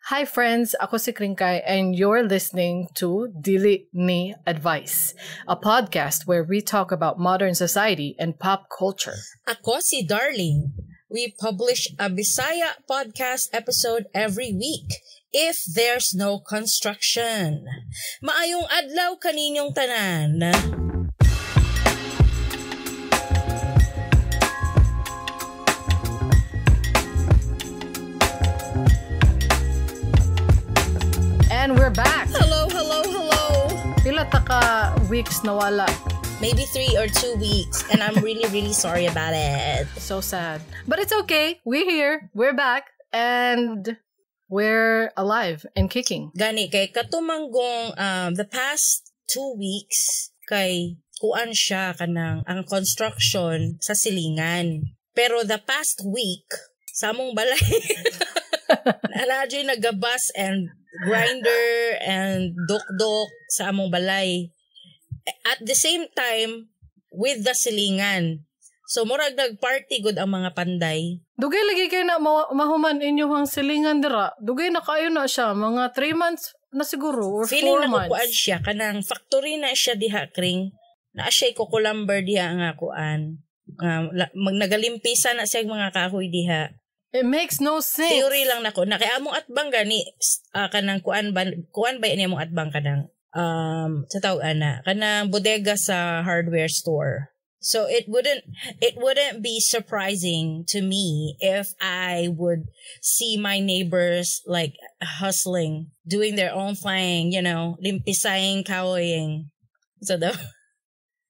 Hi friends, ako si Kringkay and you're listening to Dili Ni Advice, a podcast where we talk about modern society and pop culture. Ako si Darling. We publish a Bisaya podcast episode every week if there's no construction. Maayong adlaw kaninyong tanan. And we're back. Hello, hello, hello. Pila ta ka weeks nawala. Maybe 3 or 2 weeks, and I'm really, really sorry about it. So sad. But it's okay. We're here. We're back. And we're alive and kicking. Gani, kay katumanggong the past 2 weeks, kay kuan siya kanang ang construction sa silingan. Pero the past week, sa among balay, naladyo'y nagabas and grinder and dok-dok sa among balay. At the same time, with the silingan. So, murag nag-party good ang mga panday. Dugay lagi kayo na mahuman inyong silingan dira. Dugay na kayo na siya. Mga 3 months na siguro or 4 Feeling months. Na kukuan siya. Kanang factory na siya diha, Kring. Na siya kukulamber diha nga kuan. Nagalimpisa na siya mga kahoy diha. It makes no sense. Theory lang nako. Na kay among atbang gani kanang kuan ba niya among atbang kanang sa tawag ana kanang bodega sa hardware store. So it wouldn't be surprising to me if I would see my neighbors like hustling, doing their own thing, you know, limpisaying, kahoying. So the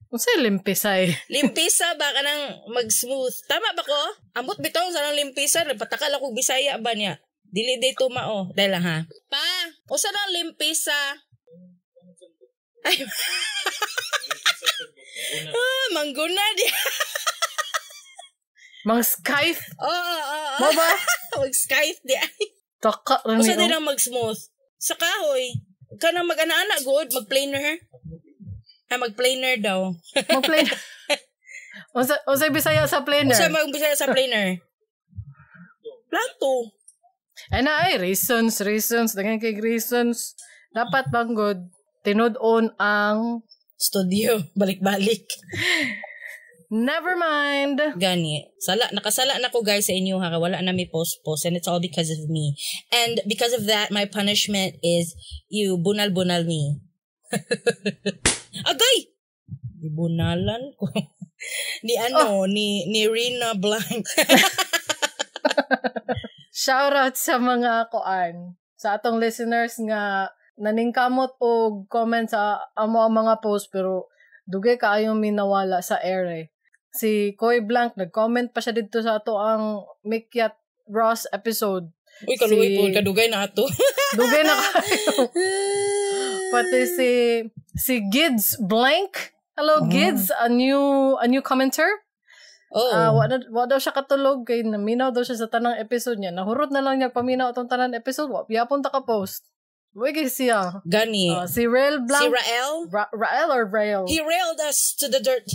Unsay limpisay? Limpisa ba kanang mag-smooth? Tama ba ko? Amot bitaw sa nang limpisa, nagpatakal ako Bisaya ba niya? Dili day tumao. Dahil lang ha. Pa, usa nang limpisa? Ay. Mangguna di. Mang-skype? Oo. Mo ba? Mag-skype di. Taka rin. Usa din ang mag-smooth. Sa kahoy, kanang mag-ana-ana good, mag-planer. Mag-planer daw. Mag-planer. Unsay Bisaya sa planer? Unsay mag-Bisaya sa planer? Plato. Ay na ay, reasons. Daghan kay reasons. Dapat bang good, tinud-on ang studio. Balik-balik. Never mind. Gani. Nakasala na ko guys sa inyo ha. Wala na may post-post and it's all because of me. And because of that, my punishment is you bunal-bunal me. Agay! Bunalan ko. Ni ano, ni Rina Blank. Shout out sa mga koan. Sa atong listeners nga naningkamot og comment sa amo ang mga post pero dugay kaayong minawala sa air eh. Si Koy Blank nag-comment pa siya didto sa ato ang Mikyat Ross episode. Uy, kaluoy po, kadugay na ato. Dugay na kayo. Pati si Gids Blank. Hello, Gids, a new commenter. Oh. Wa daw siya katulog kay naminaw daw siya sa tanang episode niya. Nahurot na lang niya paminaw atong tanan episode. Wa yapon ta ka post. Uy, kay siya. Gani. Si Rael Blank. Si Rael? Rael or Rael? He railed us to the dirt.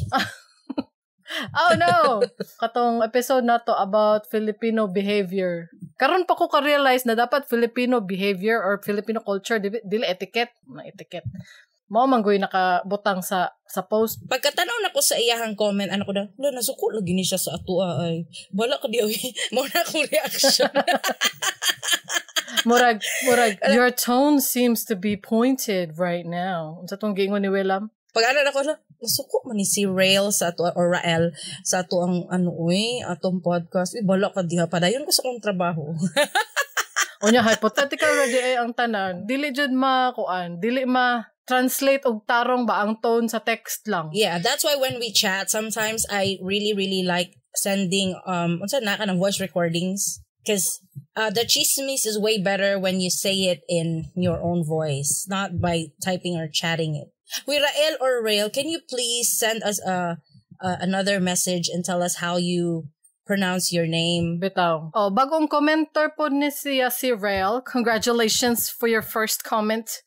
Oh no! Katong episode na to about Filipino behavior. Karon pa ko ka-realize na dapat Filipino behavior or Filipino culture, dili etiquette. Na etiquette. Mao man goy nakabutang sa post. Pagkatanaw nako sa iyahang comment, ano ko daw, "Lo nasuko lagi ni siya sa atua ay. Wala ka di oy." Mao na akong reaction. Murag, your tone seems to be pointed right now. Unsa tong giingon ni Willam? Pag ano nako na, nasuko man ni si Rael sa ato or Rael sa ato ang ano uy, atong podcast. Uy, bala ka diha padayon ko sa akong trabaho. Unya hypothetical ra di ay ang tanan. Dili jud ma kuan, dili ma translate og tarong ba ang tone sa text lang. Yeah, that's why when we chat sometimes I really really like sending unsa na kanang voice recordings because the chismis is way better when you say it in your own voice, not by typing or chatting it. We Rael or Rael, can you please send us another message and tell us how you pronounce your name? Bitaw. Oh, bagong commenter po ni siya si Rael. Congratulations for your first comment.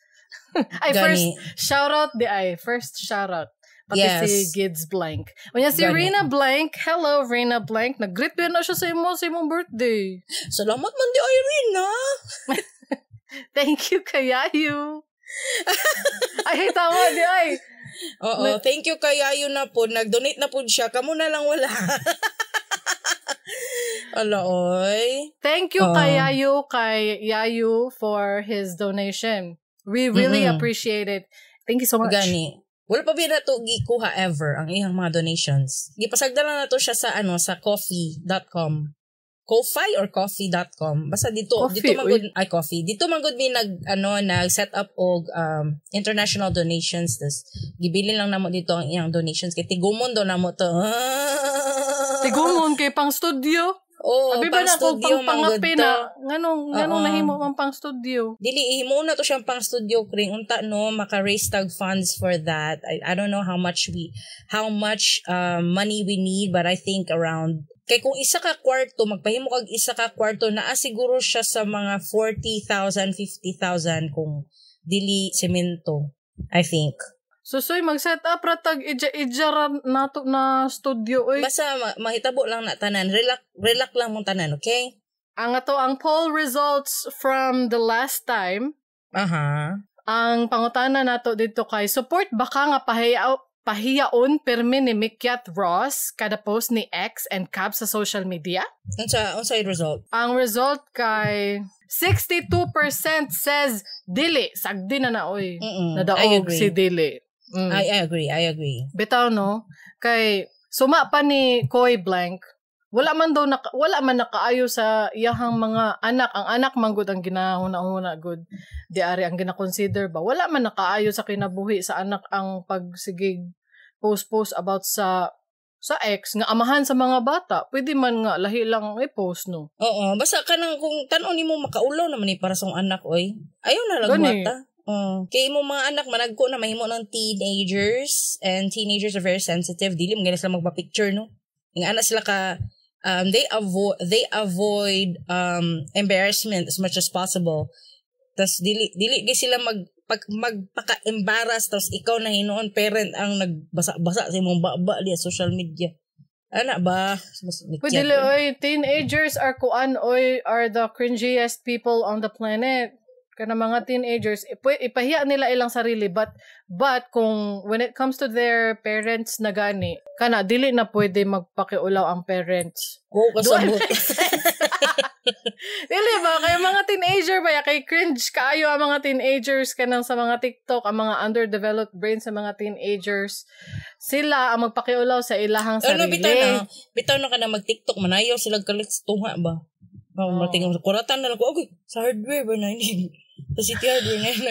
Ay, first shout out di ay. First shout out. Pati yes. Si Gids Blank. Unya si Gani. Rina Blank. Hello, Rina Blank. Nag-greet na siya sa imo sa imong birthday. Salamat man di ay, Rina. Thank you kay Yayu. Ay, tama di ay. Oo, thank you kay Yayu na po. Nag-donate na po siya. Kamu na lang wala. Ala, oy. Thank you kay Yayu for his donation. We really appreciate it. Thank you so much. Gani. Wala pa ba na to gikuha ever ang iyang mga donations. Gipasagda lang na to siya sa ano, sa coffee.com. Ko-fi or coffee.com. Basta dito Coffee, dito man gud ay coffee. Dito man gud mi nag ano, nag set up og international donations, tas gibilin lang namo dito ang iyang donations kay tigumon do namo to. Tigumon kay pang studio. Oh, Abi ba pang na kung studio pang man gud pangape to. na nganong Oo. nahimo man pang studio? Dili, himo na to siyang pang studio kring unta no maka-raise tag funds for that. I don't know how much money we need, but I think around, kay kung isa ka kwarto, magpahimo kag isa ka kwarto, naa siguro siya sa mga 40,000, 50,000 kung dili semento, I think. Susoy, mag-set up ra tag ija-ija ra nato na studio oy. Basta mahitabo lang na tanan, relax relax lang mong tanan, okay? Ang ato ang poll results from the last time. Ang pangutana nato dito kay support ba ka nga pahiyaon pirmi ni Mikyat Ross kada post ni X and Cab sa social media? Unsa result? Ang result kay 62% says dili. Sagdi na na oy. I Nadaog agree. si dili. I agree, I agree. Bitaw no, kay suma pa ni Koy Blank, wala man nakaayo sa iyahang mga anak. Ang anak man gud ang ginahuna-huna gud. Di ari ang gina-consider ba. Wala man nakaayo sa kinabuhi sa anak ang pagsigig post-post about sa ex nga amahan sa mga bata. Pwede man nga lahi lang i-post no. Oo, basta kanang kung tan-aw nimo makaulaw naman ni para sa akong anak oy. Ayaw na lang Gani. mata. Oh. Kay imo mga anak managko na mahimo ng teenagers, and teenagers are very sensitive. Dili man gani sila magpa-picture no. Nga anak sila ka they avoid embarrassment as much as possible. Tas dili dili gyud sila magpaka-embarrass, tas ikaw na hinuon parent ang nagbasa-basa sa imong baba diya social media. Ana ba? Mas Pwede li, oy, teenagers are kuan oy, are the cringiest people on the planet. Kana mga teenagers, ipahiya nila ilang sarili, but kung when it comes to their parents na gani, kana dili na pwede magpakiulaw ang parents. Go Do I kasabot. make sense? Dili ba? Kaya mga teenager ba, ya, kay cringe kaayo ang mga teenagers kanang sa mga TikTok, ang mga underdeveloped brain sa mga teenagers. Sila ang magpakiulaw sa ilahang Ano sarili. bitaw na ka na mag-TikTok manayaw sila kalit sa tunga ba. Oh, Oo. matingog kuratan na lang ko. Okay, sa hardware ba na hindi. Sa City Hardware na yun.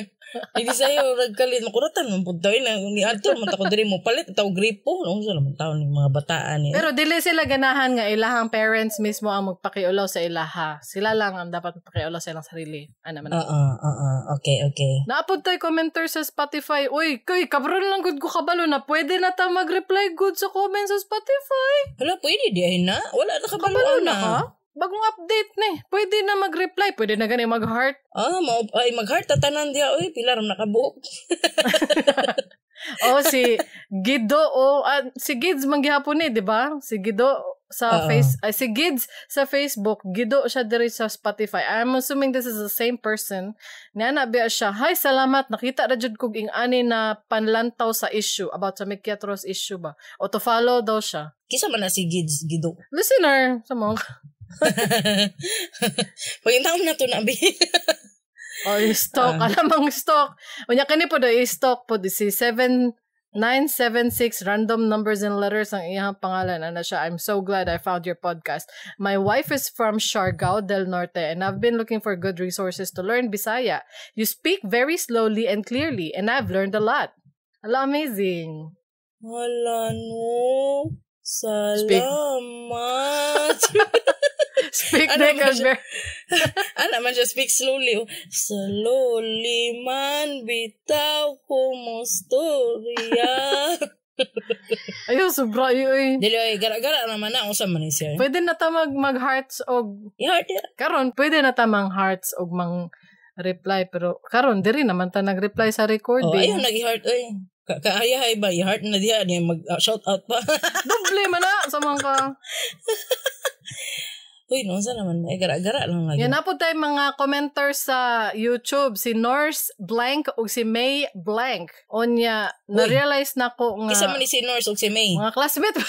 Hindi sa'yo nagkalit makuratan man pud tayo na ni adto man ta ko diri mo palit taw gripo no sa naman taon ng mga bataan ni. Pero dili sila ganahan nga ilahang parents mismo ang magpakiulaw sa ilaha. Sila lang ang dapat magpakiulaw sa ilang sarili. Ano man. Oo, oo, okay. Naapod tayo commenter sa Spotify. Uy, kay kabron lang gud ko kabalo na pwede na ta mag-reply good sa comment sa Spotify. Hala, pwede di ay na. Wala na kabalo Kabalo na. na ka? Bagong update na eh. Pwede na mag-reply. Pwede na gani mag-heart. Ah, mao ay mag-heart tatanan diha oy, pila ra nakabuok. Oh, si Guido oh, ah, si Gids manggihapon ni, di ba? Si Guido sa Oo. face ay, si Gids sa Facebook, Guido siya diri sa Spotify. I'm assuming this is the same person. Niana biya siya, "Hi, salamat. Nakita ra jud kog ing-ani na panlantaw sa issue about sa Mikyatros issue ba." O to follow daw siya. Kisa man na si Gids Gido. Listener, sa mga Pagintawon na to na bi. Oh, i-stalk. Ah. Alam ang stalk. Unya kani po do i-stalk po si 7976 random numbers and letters ang iyang pangalan. Ano siya? I'm so glad I found your podcast. My wife is from Siargao del Norte and I've been looking for good resources to learn Bisaya. You speak very slowly and clearly and I've learned a lot. Ala, amazing. Wala no. Salamat. Speak Ano like man a siya? Ana man siya speak slowly. Oh. Slowly man bitaw kumostorya. Ayaw, sobra. Ay, ay. Dili ay gara-gara naman na unsa man ni siya. Pwede na ta mag-hearts og I-heart ya. Karon pwede na ta mang hearts og mang reply pero karon diri naman ta nag-reply sa Oh, recording. ayaw nag-heart oy. Kaayahay ba i-heart na diha niya mag shout out pa. Doble man na sa mga ka. Uy, no, sa naman, ay gara-gara lang lagi. Yan na po tayo mga commenters sa YouTube, si Norse Blank ug si May Blank. Onya, na-realize na ko nga Isa man ni si Norse ug si May. Mga classmate.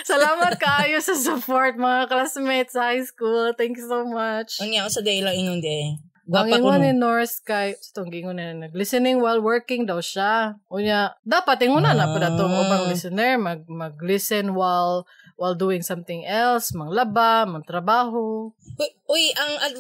Salamat kaayo sa support, mga classmates sa high school. Thank you so much. Unya, usa day ilang ingon di. Ang Gwapa ko ingon no. ni Norse kay, sa itong gingon na, nag-listening while working daw siya. Unya, dapat ingon na na pala itong ubang listener, mag-listen while doing something else, manglaba, mantrabaho. Uy, uy, ang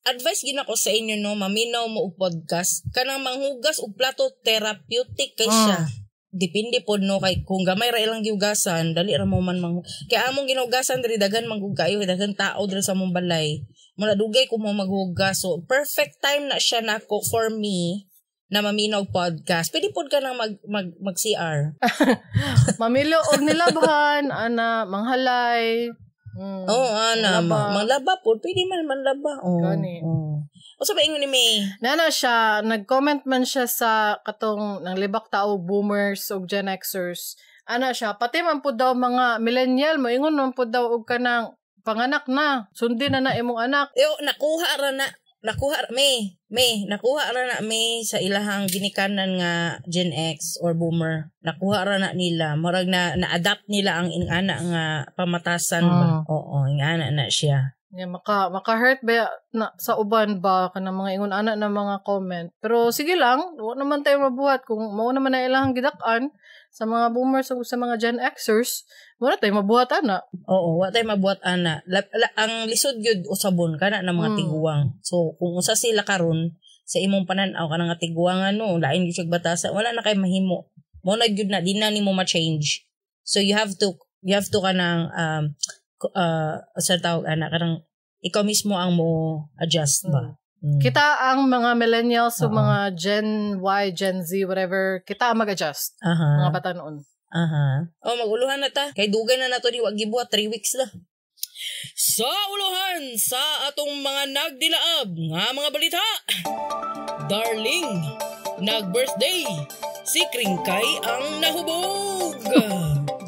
advice gina ko sa inyo no, maminaw mo og podcast, kanang manghugas og plato, therapeutic kay siya. Depende pod no, kay kung gamay ra ilang gihugasan, dali ra mo man mang kay among ginugasan diri, daghan man gud kayo, daghan tao diri sa among balay. Muna dugay ko mo maghugas. So perfect time na siya nako for me na maminaw og podcast. Pwede pod ka nang mag mag, mag CR. Mamilo og nilabhan, ana, manghalay. Oo, ana, Manglaba. Manglaba pod, pwede man manlaba. Oo. Gani. Oo. Unsa ba ingon ni May? Nana siya, nag-comment man siya sa katong nang libak tao boomers ug Gen Xers. Ana siya, pati man pud daw mga millennial mo ingon man pud daw og kanang panganak na, sundin na na imong anak. Yo, nakuha ra na. Nakuha may may nakuha ra na may sa ilahang ginikanan nga Gen X or boomer. Nakuha ra na nila. Murag na na-adapt nila ang ingana nga pamatasan ba. Oo, ingana na siya. Yeah, maka-hurt ba na, sa uban ba kanang mga ingon ana na mga comment. Pero sige lang, wa naman tayo mabuhat kung mao naman na ilahang gidak-an sa mga boomers ug sa mga Gen Xers, wala tayo mabuhat ana. Oo, wa tay mabuhat ana. Ang lisod gyud usabon kana ng mga tiguang. So kung usa sila karon sa imong panan-aw kanang nga tiguang ano, lain gyud siya batasa, wala na kay mahimo. Mo na gyud na di na nimo ma-change. So you have to kanang sa tawag ana, kanang ikaw mismo ang mo adjust ba. Kita ang mga millennials o mga Gen Y, Gen Z, whatever, kita ang mag-adjust. Mga bata noon. Aha. Oh, maguluhan na ta. Kay dugay na nato ni wag gibuhat, 3 weeks na. Sa uluhan sa atong mga nagdilaab nga mga balita. Darling, nag-birthday. Si Kringkay ang nahubog.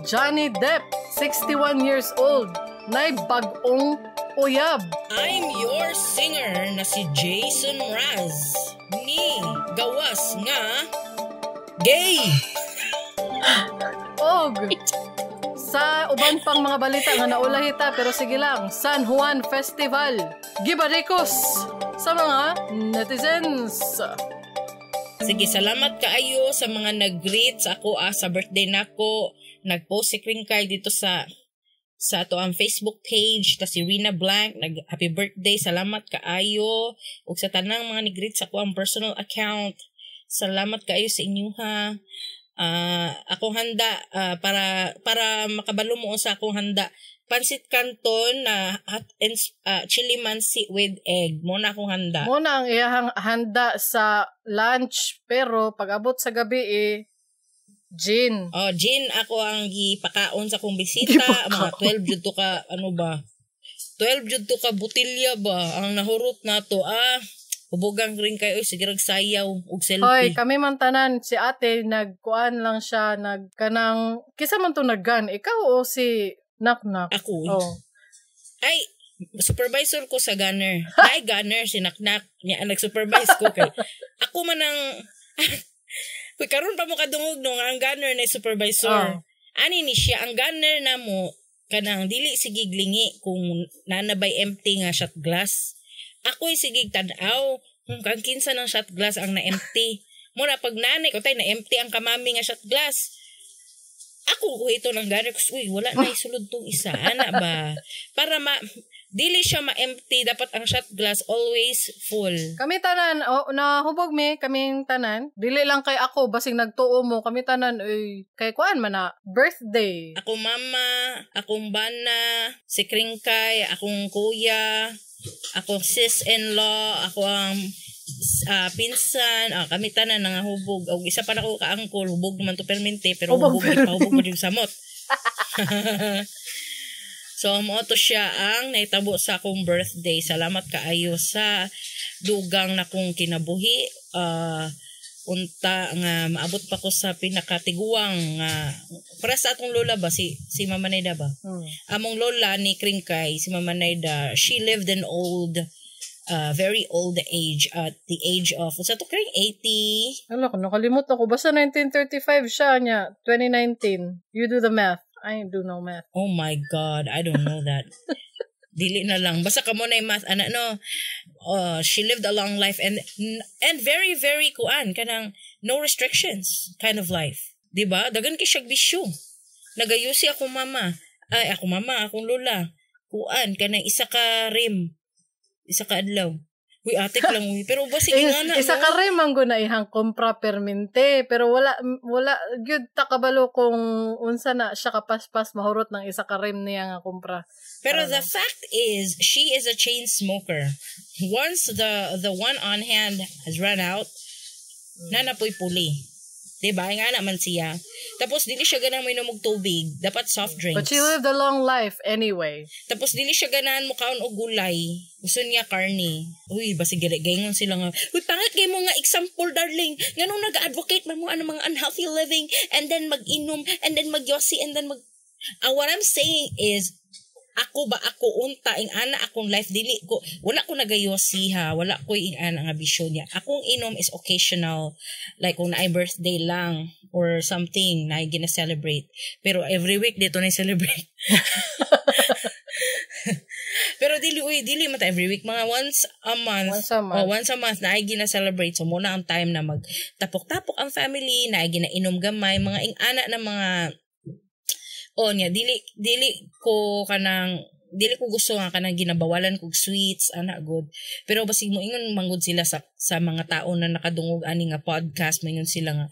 Johnny Depp, 61 years old, nay bag-ong uyab. I'm your singer na si Jason Mraz ni gawas nga gay. Og sa uban pang mga balita nga naulahita, pero sige lang, San Juan Festival gibarikos sa mga netizens. Sige, salamat kaayo sa mga nag-greet sa ako sa birthday nako. Nag-post si Kringkay dito sa ato ang Facebook page, ta si Rina Blank nag happy birthday, salamat kaayo. Ug sa tanang mga ni-greet sa ako ang personal account, salamat kaayo sa inyo ha. Akong handa, para makabalo mo sa akong handa, pansit canton na hot and chili mansi with egg mo na akong handa. Mo na ang iyahang handa sa lunch, pero pag abot sa gabi eh gin. Oh, gin ako ang gipakaon sa akong bisita, mga 12 jud to ka ano ba? 12 jud to ka botelya ba ang nahurot nato. Hubogang rin kayo, sige rag sayaw og selfie. Hoy, kami man tanan, si ate nagkuan lang siya, nagkanang kisa man to naggan, ikaw o si Naknak? Ako. Oh. Ay, supervisor ko sa gunner. Ay, gunner si Naknak. Niya ang nag-supervise ko kay. Ako man ang Uy, karon pa mo kadungog no nga ang gunner na supervisor. Oh. Ani ni siya ang gunner na mo kanang dili sige glingi kung nanabay empty nga shot glass. Ako'y sige tan-aw kung kang kinsa ng shot glass ang na-empty. Mura pag nanay ko tay na-empty ang kamami nga shot glass. Ako ko ito ng gunner kus, uy, wala na isulod tong isa ana ba. Para ma dili siya ma-empty, dapat ang shot glass always full. Kami tanan, oh, nahubog mi, kaming tanan. Dili lang kay ako, basing nagtuo mo, kami tanan, uy, kay kuan man na, birthday. Ako mama, akong bana, si Kringkay, akong kuya, akong sis-in-law, ako ang pinsan, kami tanan nangahubog. Og isa pa nako ka-angkol, hubog man to permente, pero Hubog hubog, hubog pa yung samot. So, mao to siya ang nahitabo sa akong birthday. Salamat kaayo sa dugang na kong kinabuhi. Unta nga maabot pa ko sa pinakatiguang nga para sa atong lola ba, si Mama Naida ba? Among lola ni Kringkay, si Mama Naida, she lived an old very old age, at the age of, sa to, Kring, 80? Wala ko, nakalimot ako. Basta 1935 siya niya. 2019. You do the math. I do no math. Oh my God, I don't know that. Dili na lang. Basta kamo na yung math, ana, no. She lived a long life and very, very kuan, kanang no restrictions kind of life. 'Di ba? Dagan kay siya bisyo. Nagayosi ako mama. Ay, ako mama, akong lola. Kuan, kanang isa ka rim. Isa ka adlaw. Uy, atik lang, uy. Pero ba, sige nga na, isa no? ka rin man na ihang kompra permente. Pero wala, gyud ta kabalo kung unsa na siya kapaspas mahurot ng isa ka rim niya nga kompra. Pero Ano? The fact is, she is a chain smoker. Once the one on hand has run out, na napoy puli. Diba? Nga naman siya. Tapos, dili siya ganang may og tubig. Dapat soft drinks. But she lived a long life anyway. Tapos, dili siya ganahan mo kaon og gulay. Gusto niya karne. Uy, basig gali gayngon sila nga. "Uy, pangit kay mo nga example, darling. Nganong nag-advocate man mo ano mga unhealthy living and then mag-inom and then magyosi and then mag." What I'm saying is, ako ba, ako unta ing ana akong life, dili ko, wala ko nagayosi ha, wala ko ing ana nga bisyo niya. Akong inom is occasional, like kung naay birthday lang or something na gina celebrate, pero every week dito na celebrate. Pero dili, uy, dili mata every week, mga once a month. Once a month. Oh, once a month na ay gina celebrate, so muna ang time na mag tapok-tapok ang family na ay ginainom gamay, mga ing ana na mga. Oh niya, dili ko kanang dili ko gusto nga kanang ginabawalan kog sweets ana good. Pero basig mo ingon manggod sila sa mga tao na nakadungog ani nga podcast, moingon sila nga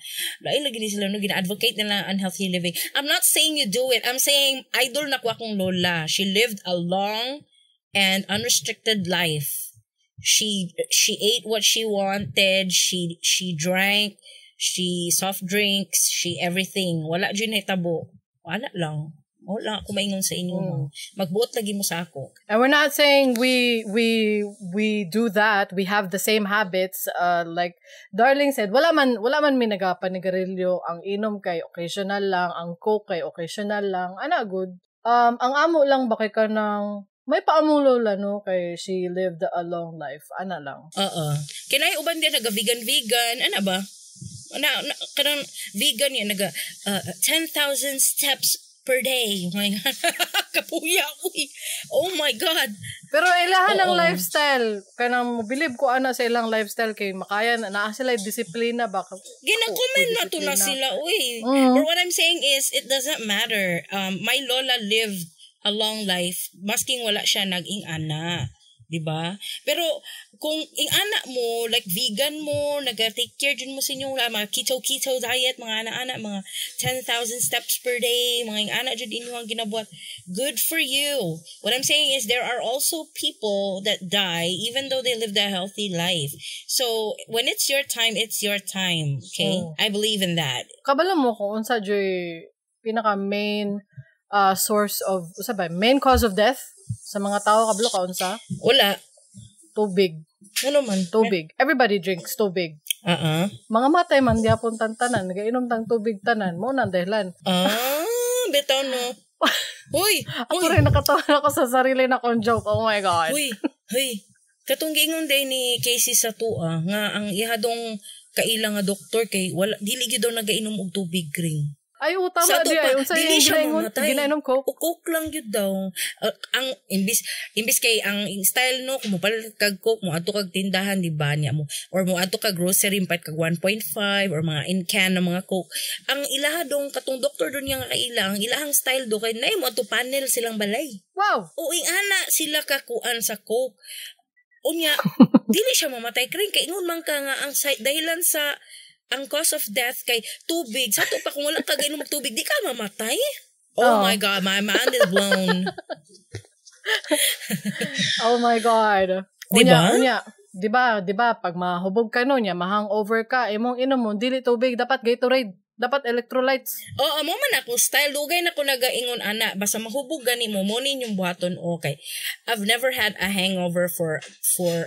lain lagi ni sila, no, gina-advocate nila ang unhealthy living. I'm not saying you do it. I'm saying idol na ko akong lola. She lived a long and unrestricted life. She ate what she wanted, she drank, she soft drinks, she everything. Wala jud tabo. Wala lang. Wala ako maingon sa inyo. Magbuot lagi mo sa ako. And we're not saying we do that. We have the same habits. Like Darling said, wala man mi nagapanigarilyo. Ang inom kay occasional lang, ang coke kay occasional lang. Ana good. Ang amo lang ba kay kanang may paamong lola, no, kay she lived a long life. Ana lang. Oo. Kinay uban din naga vegan vegan, ana ba? Na kanang vegan yan naga 10,000 steps per day. Oh my God. Kapuya, uy. Oh my God. Pero ilahan ang lifestyle. Kanang mobilib ko ana sa ilang lifestyle kay makaya na naa sila disiplina ba. Gina-comment na to na disiplina. Sila, uy. But what I'm saying is, it doesn't matter. My lola lived a long life, masking wala siya nag-ing ana. 'Di ba? Pero kung ing ana mo, like vegan mo, naga-take care din mo sa inyong mga keto keto diet, mga ana-ana, mga 10,000 steps per day, mga ing ana jud inyo ang ginabuhat. Good for you. What I'm saying is there are also people that die even though they lived a healthy life. So when it's your time, it's your time. Okay? I believe in that. Kabalo mo kung unsa joy pinaka main source of, usa ba, main cause of death sa mga tao? Kabalo ka unsa? Wala. Tubig. Ano man? Tubig. Everybody drinks tubig. Mga matay man gyapon tan tanan, nagainom tang tubig tanan, mo na ang dahilan. Ah, bitaw no. Uy, Ako uy, rin nakatawa ako sa sarili na kong joke. Oh my God. Uy, huy. Katong giingon day ni Casey sa tua nga ang ihadong kaila nga doktor kay wala, dili gyud daw nagainom og tubig ring. Ay, oh, tama Sa ato di pa, ay. Unsa dili yung siya ginaingon? mamatay. Ginainom coke? O coke lang gyud daw. Ang imbis kay ang style no, kung mopalit kag coke mo adto kag tindahan, di ba niya mo or mo adto kag grocery, palit kag 1.5 or mga in can na mga coke. Ang ilaha dong katong doktor doon niya nga kaila, ang ilahang style do kay nay mo adto panel silang balay. O ingana sila kakuan sa coke. Unya, dili siya mamatay kring kay ingon man ka nga ang dahilan sa ang cause of death kay tubig. Sa ato pa, kung wala ka gainom og tubig, di ka mamatay. Oh my God, my mind is blown. Oh my God. Di Unya, ba? unya, di ba, pag mahubog ka no, nya, mahangover ka, imong inom mo, dili tubig, dapat Gatorade. Dapat electrolytes. Oo, mo man ako style. Dugay na ko nagaingon ana, basta mahubog gani mo, mo ninyong buhaton, okay. I've never had a hangover for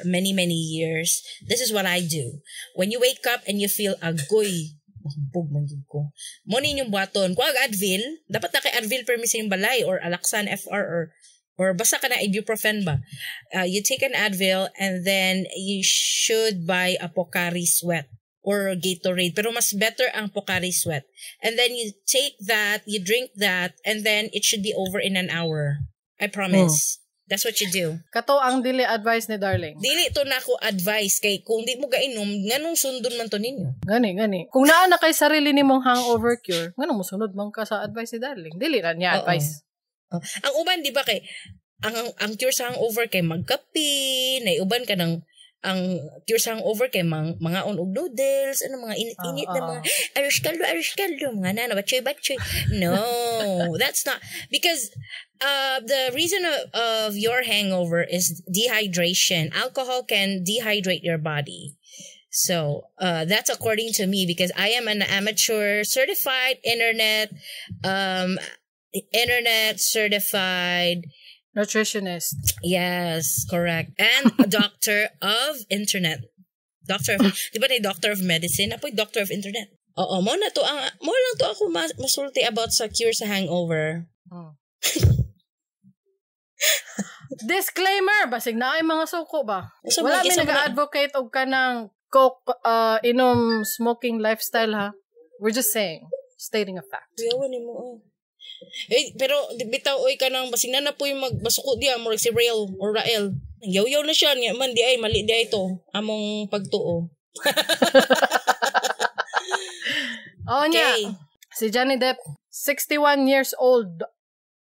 many, many years. This is what I do. When you wake up and you feel agoy, mahubog man jud ko. Mo ninyong buhaton. Kuha Advil, dapat na kay Advil permi sa inyong balay or Alaxan FR or basta ka na ibuprofen ba. You take an Advil and then you should buy a Pocari Sweat or Gatorade. Pero mas better ang Pocari Sweat. And then you take that, you drink that, and then it should be over in an hour. I promise. That's what you do. Kato ang dili advice ni Darling. Dili to na ako advice kay kung di mo gainom, nganong sundon man to ninyo? Gani, gani. Kung naa na kay sarili nimong hangover cure, nganong mosunod man ka sa advice ni Darling? Dili na niya Oo. Advice. Oh. Ang uban, di ba, kay ang cure sa hangover kay magkape, na uban ka ng ang cure sa hangover kay mangaon og noodles, ano, mga init-init na mga arroz caldo, mga nana, batchoy, batchoy. No, that's not, because the reason of your hangover is dehydration. Alcohol can dehydrate your body. So, that's according to me because I am an amateur certified internet certified nutritionist. Yes, correct. And a doctor of internet. Doctor of, di ba na doctor of medicine? Apoy doctor of internet. Oo, mo na to ang mo lang to ako masulti about sa cure sa hangover. Disclaimer, basig na ay mga suko ba? Usa Wala man- mi isa man na- nag-advocate og kanang coke, inom, smoking lifestyle ha. We're just saying, stating a fact. Kuyawan nimo oh. Eh, pero bitaw oy kanang basig na na po yung magbasuko diya murag si Rael or Rael. Yaw-yaw na siya nga man di ay mali di ay to among pagtuo. Oh, nya. Okay. Si Johnny Depp, 61 years old,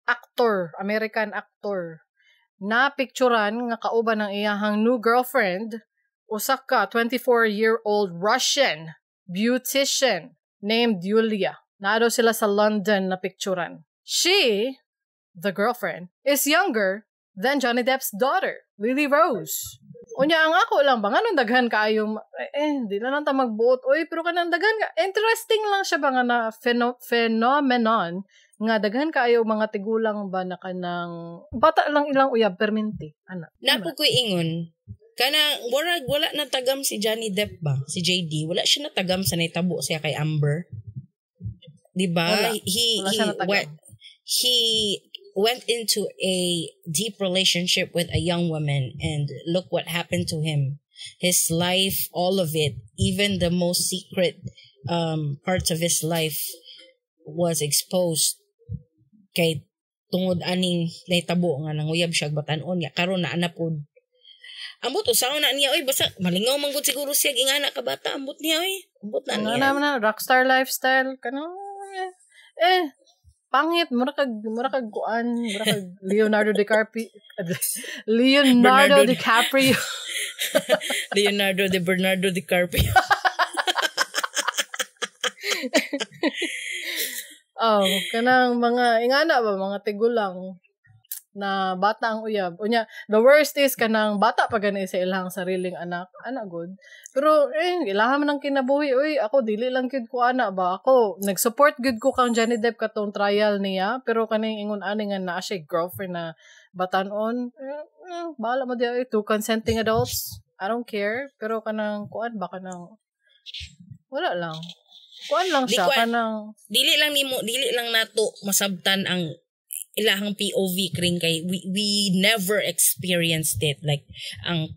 actor, American actor, na picturan nga kauban ng iyahang new girlfriend, usa ka 24-year-old Russian beautician named Yulia. Naa daw sila sa London na picturan. She, the girlfriend, is younger than Johnny Depp's daughter, Lily Rose. Unya ang ako lang ba nganong daghan kaayo eh, di na lang ta magbuot oy, pero kanang daghan ka interesting lang siya ba nga na phenomenon nga daghan kaayo mga tigulang ba na kanang bata lang ilang uyab perminti ana. Napo ko'y ingon. Kana warag wala na tagam si Johnny Depp ba? Si JD wala siya natagam sa nahitabo siya kay Amber. Di ba? Wala. He Wala he siya natagam. He went into a deep relationship with a young woman and look what happened to him. His life, all of it, even the most secret parts of his life was exposed kay tungod aning nahitabo nga nanguyab siya batan-on niya karon na ana pod. Ambot usaon na niya oy, basta malingaw man gud siguro siya ingana ka bata, ambot niya oy, ambot na Ano niya. naman na rockstar lifestyle kanang eh pangit, mura kag kuan, mura kag Leonardo DiCaprio, Leonardo Bernardo DiCaprio. Leonardo de Bernardo DiCaprio. Oh, kanang mga ingana ba, mga tigulang na bata ang uyab. Unya, the worst is kanang bata pa gani sa ilang sariling anak. Anak good. Pero eh ilaha man ang kinabuhi oy, ako dili lang gyud ko ana ba. Ako nag-support gyud ko kang Johnny Depp katong trial niya, pero kaning ingon ani nga naa siya girlfriend na batan-on, eh, eh, bahala mo diya eh, two consenting adults. I don't care, pero kanang kuan ba, kanang wala lang. Kuan lang Di siya kanang dili lang nimo, dili lang nato masabtan ang ilahang POV kring kay we never experienced it, like ang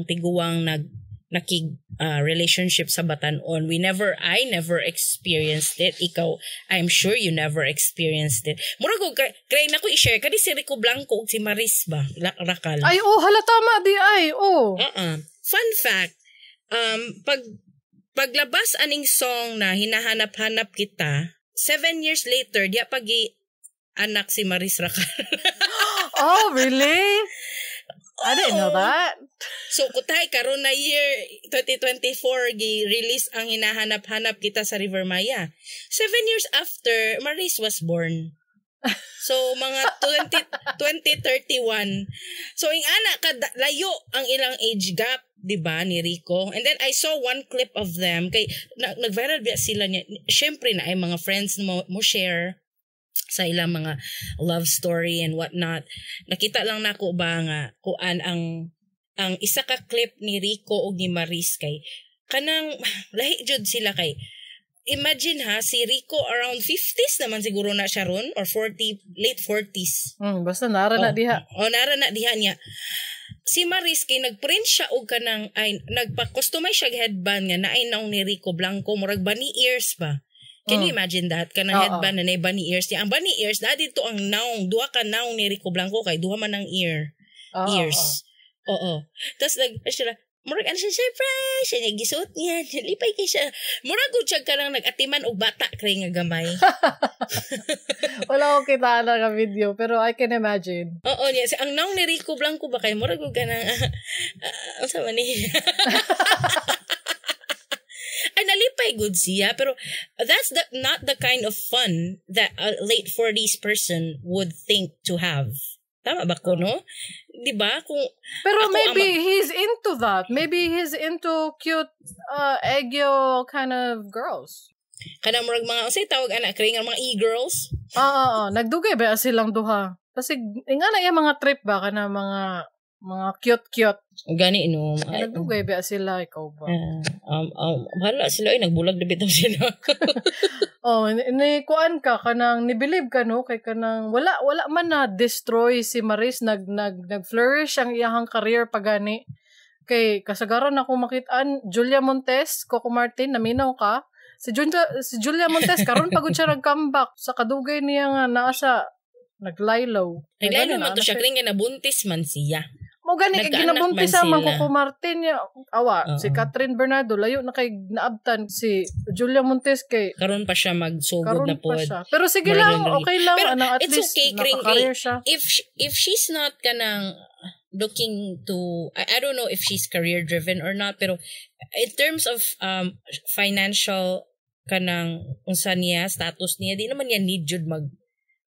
tiguang nag nakig relationship sa batan-on. We never I never experienced it. Ikaw, I'm sure you never experienced it. Murag og kay na ko i-share kani si Rico Blanco ug si Maris ba Racal. Ay, oh, hala, tama di ay, oh. Uh-uh. Fun fact, paglabas aning song na "Hinahanap-hanap Kita," 7 years later, diya pagi anak si Maris Racal. Oh, really? I didn't know that. So kutay karon na year 2024 gi-release ang "Hinahanap-hanap Kita" sa Rivermaya. 7 years after, Maris was born. So mga 20, 2031. So ing ana ka layo ang ilang age gap. 'Di ba, ni Rico? And then I saw one clip of them kay nag-viral biya sila niya. Syempre na ay mga friends mo share sa ilang mga love story and whatnot. Nakita lang nako ba nga kuan ang isa ka clip ni Rico ug ni Maris kay kanang lahi jud sila kay imagine ha, si Rico around 50s naman siguro na siya ron or 40, late 40s. Basta nara na diha. Oh, nara na diha niya. Si Maris kay nagprint siya og kanang ay nagpa-customize siya og headband nga naay naong ni Rico Blanco, murag bunny ears ba. Can you imagine that? Kanang headband na naay bunny ears niya. Ang bunny ears na dito ang naong, duha ka naong ni Rico Blanco kay duha man ang ear. Ears. Oo. Tapos nag siya, murag ano siya, surprise! Siya niya, gisuot niya. Lipay kay siya. Murag gud siya kanang nag-atiman og bata kay nga gamay. Wala ko kita na nga video, pero I can imagine. Oo, niya. Si, ang naong ni Rico Blanco ba kay murag gud kanang, unsa man ni? Ay, nalipay gud siya, pero that's the not the kind of fun that a late 40s person would think to have. Tama ba ko, no? Di ba? Kung Pero ako ang maybe he's into that. Maybe he's into cute, aegyo kind of girls. Kanang murag mga, unsay tawag ana, kay nga mga e-girls? Ah. Nagdugay ba silang duha? Kasi nga na yung mga trip ba kana mga cute-cute. Gani no. Ay, nagdugay ba sila, ikaw ba? Ah, bahala sila ay nagbulag na bitaw sila. Oh, ni kuan ka kanang ni-believe ka, no, kay kanang wala wala man na destroy si Maris, nag nag nag-flourish ang iyahang career pagani. Kay kasagaran ako makitaan Julia Montes, Coco Martin, naminaw ka. Si Julia Montes karon pagud siya nag-comeback sa kadugay niya nga naa sa naglaylo. Naglaylo man to siya kring nga nabuntis man siya. Mo gani kay Nagkaanak ginabuntis man man sila. Coco Martin niya. Awa, si Kathryn Bernardo layo na kay naabtan si Julia Montes kay Karon pa siya magsugod karon na pa pod. siya. Pero sige Murag lang, lang. Okay lang. Pero Anang at it's least okay, Kring, naka-career siya. If she's not kanang looking to I don't know if she's career driven or not, pero in terms of financial kanang unsa niya status niya, di naman niya need jud mag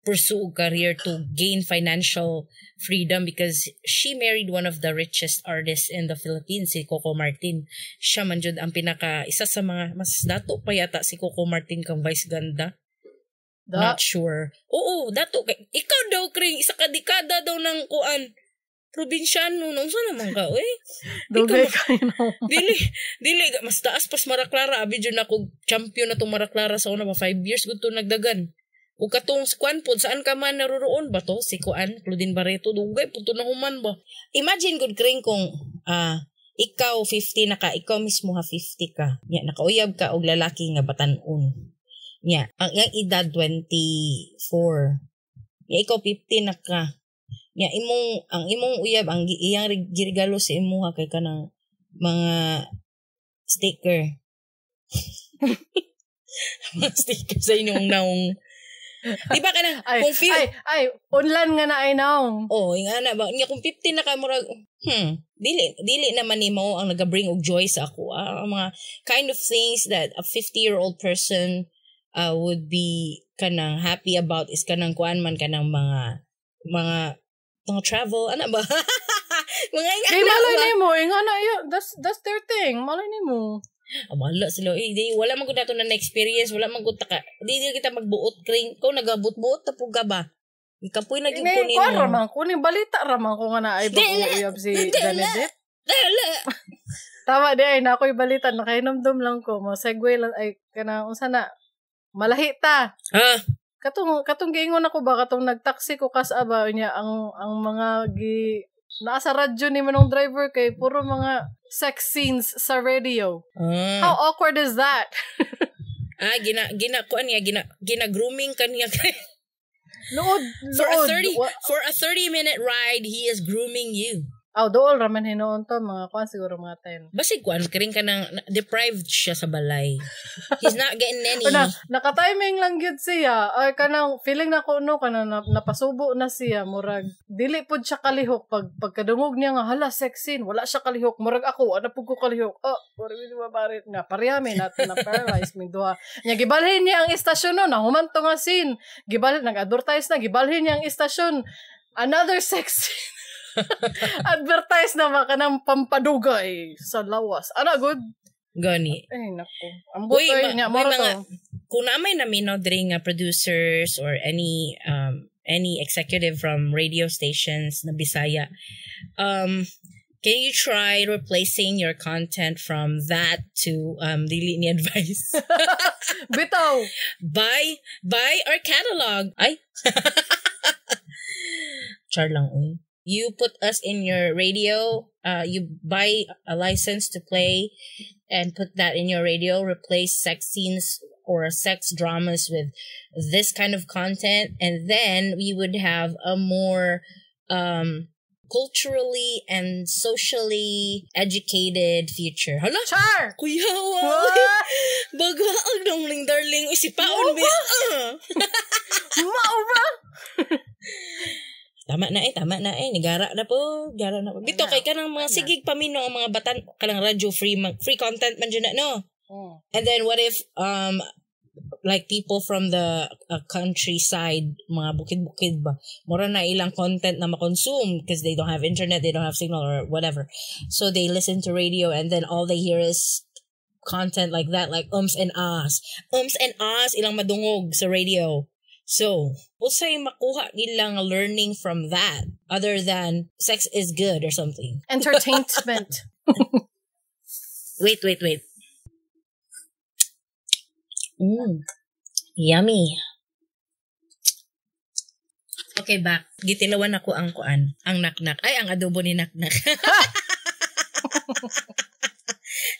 pursue og career to gain financial freedom because she married one of the richest artists in the Philippines, si Coco Martin. Siya man jud ang pinaka isa sa mga mas dato pa yata si Coco Martin kang Vice Ganda. Da, Not sure. Oo, dato. Kay ikaw daw, Kring, isa ka dekada daw ng kuan. Probinsyano, nung saan naman ka, eh? Dugay kayo no. Dili, dili, mas taas pas Mara Clara. Abi dyan ako, champion na tong Mara Clara sa una ba, 5 years gud to nagdagan. Ug katong kuan pod, saan ka man naruroon ba to? Si kuan, Claudine Barreto, dugay pud to na human ba? Imagine gud, Kring, kung ikaw 50 na ka, ikaw mismo ha 50 ka. Nya nakauyab ka og lalaki nga batan-on. Nya, ang iyang edad 24. Nya ikaw 50 na ka. Nya imong ang imong uyab ang iyang giregalo sa imuha kay kanang mga sticker. Mga sticker sa inyong naong. Di ba kanang Ay, kung ay, ay, unlan nga na ay naong. Oh, yung ana ba? Nya kung 50 na ka murag dili dili naman ni mo ang naga-bring og joy sa ako. Ah, ang mga kind of things that a 50-year-old person would be kanang happy about is kanang kuan man kanang mga travel ana ba? Mga Kay ingana malay ba? nimo, ingana yun. That's their thing. Malay nimo. Ah, bahala sila. Eh, di, wala man gud nato na na-experience. Wala man gud ta ka. Di kita magbuot, Kring. Ikaw nagabot-buot na pud ka ba? Ikapoy na gyud Ini ko nimo. kuan ra man ko ni balita ra man ko nga na ay Dili. bago uyab si Dili. Johnny Depp. Dala. Tama di ay na ako'y balita nakainomdom lang ko mo segue lang ay kana unsa na malahi ta. Ah, Katong giingon ako ba katong nagtaxi ko kas aba niya ang mga gi naa sa radyo ni manong driver kay puro mga sex scenes sa radio. How awkward is that? Ah, gina gina kuan niya, gina gina grooming kaniya. Luod, For a luod. 30 for a 30-minute ride, he is grooming you. Aw, dool raman hinuon to mga kuan siguro mga 10. Basig kuan kring ka nang deprived siya sa balay. He's not getting any. O na, naka-timing lang gyud siya. Ay kanang feeling na ko no kanang napasubo na siya murag dili pud siya kalihok pag pagkadungog niya nga hala sex scene, wala siya kalihok. Murag ako ana pud ko kalihok. Oh, murag di ba barit nga parehami na na paralyze mi duha. Nya gibalhin niya ang istasyon no, nahuman to nga scene. Gibalhin nag-advertise na gibalhin niya ang istasyon. Another sex scene. Advertise na ba kanang pampadugay sa lawas. Ana good. Gani. Ay nako. Ambot Uy, oy nya uy, mo to. Kung naa may naminaw diri nga producers or any executive from radio stations na Bisaya, can you try replacing your content from that to dili ni advice? Bitaw. Buy our catalog. Ay. Char lang uy. You put us in your radio, you buy a license to play and put that in your radio, replace sex scenes or sex dramas with this kind of content, and then we would have a more culturally and socially educated future. Hala! Char! Kuya, wow! What? Bagaag dong darling. Uy, si Paon ba? Mao ba? Tama na eh, tama na eh. Nigara na po, gara na po. Bito kay kanang mga Ana. sigig pamino ang mga batan kanang radyo free free content man dyan na no. Mm. And then what if like people from the countryside, mga bukid-bukid ba, mura na ilang content na makonsume because they don't have internet, they don't have signal or whatever. So they listen to radio and then all they hear is content like that, like ums and ahs. Ums and ahs ilang madungog sa radio. So, unsay makuha nilang learning from that other than sex is good or something? Entertainment. Wait, wait, wait. Yummy. Okay, back. Gitilawan ako ang kuan, ang naknak. Ay, ang adobo ni naknak.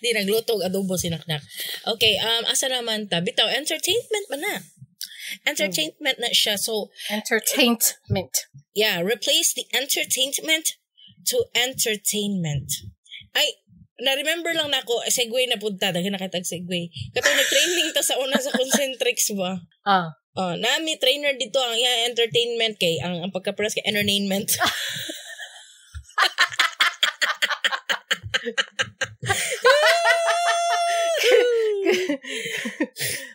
Di nagluto og adobo si naknak. Okay, asa naman ta? Bitaw, entertainment man na. Entertainment na siya. So, Entertainment. yeah, replace the entertainment to entertainment. Ay, na-remember lang nako, segue na punta, daghan na kitag segue. Katong nag-training ta sa una sa Concentrix ba? Ah. Oh, nami trainer dito ang iya entertainment kay ang pagka-press kay entertainment.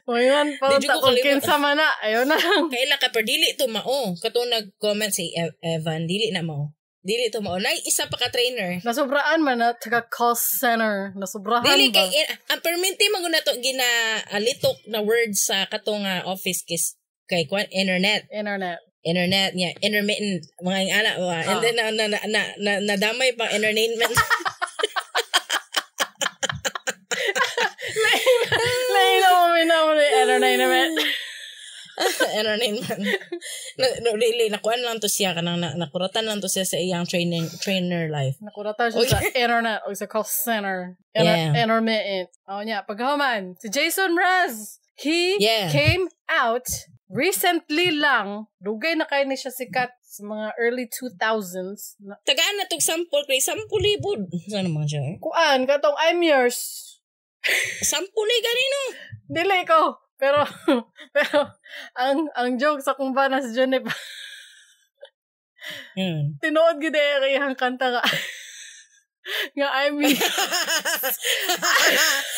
Moingon pa Di ta ko kung kalimot. kinsa man na. Ayaw na lang. Kaila ka pero dili to mao. Katong nag-comment si Evan, dili na mao. Dili to mao. Nay isa pa ka trainer. Nasobraan man na taga call center. Nasobrahan Dili ba? kay ang perminti man gud nato gina alitok na words sa katong office kis kay kwan internet. Internet. Internet niya, intermittent, mga yung ana ba. And Ah. then na nadamay pa entertainment. Lain na mo na mo na entertainment. Entertainment. No, dili nakuan lang to siya kanang nakuratan lang to siya sa iyang training trainer life. Nakuratan siya sa internet o sa call center. Intermittent. Oh, niya. Pagkahuman, si Jason Mraz, he came out recently lang. Dugay na kayo ni siya sikat sa mga early 2000s. Tagaan na tog sample kay 10,000. Saan naman siya? Eh? Kuan, katong I'm yours. Sample eh, ganino. Dili ko. Pero, pero, ang joke sa kung ba na si Junip, tinuod gid eh, kay kanta nga, nga I'm yours.